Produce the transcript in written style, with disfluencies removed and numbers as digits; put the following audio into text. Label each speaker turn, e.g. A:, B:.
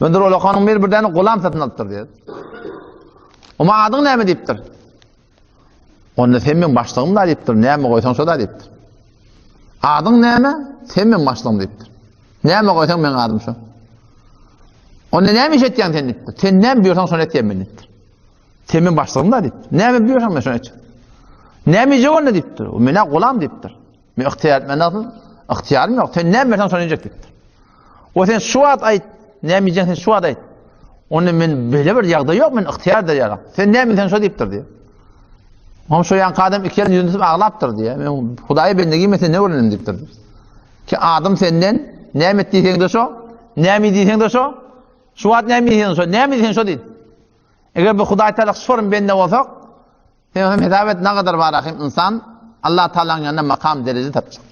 A: Öndir olakanyň bir bir däne gulam satyn alypdyr diýýär. Oma adyň näme diýipdir. Onda sen meň başlygym da diýipdir. Näme goýsaň şo da diýipdir. Adyň näme? Sen meň başlygym diýipdir. Näme goýsaň meň adym şo. Onda näme iş etýäň sen diýipdir. Sen näme buýursaň şony etýän men diýipdir. Sen meň başlygym da diýipdir. Näme buýursaň men şony etjek. Näme iýjek onda diýipdir. Men-ä gulam diýipdir. Men ygtyýar etmän nasıl? Ygtyýarym ýok. Sen näme berseň şony iýjek diýipdir. O sen şu wagt aýt, näme iýjeksin şu wagt aýt. Onda men beýle bir ýagdaý ýok, men ygtyýar eder ýaly. Sen näme bilseň şo diýipdir diýip. Oňa şo ýanky adam iki elini ýüzüni tutup aglapdyr diýýär. Men Hudaýa bendegim men senden görünim diýipdir. Ki adam senden näme et diýseň-de şo, näme diýseň-de şo, şu wagt näme diýseň şo, näme diýseň şo diýip. Eger bu Hudaý Taala şorun bende bolsak, Sen hem hesap et, nagadar bar ahim ynsan Allah Taalanyň ýanynda makam dereje tapjak.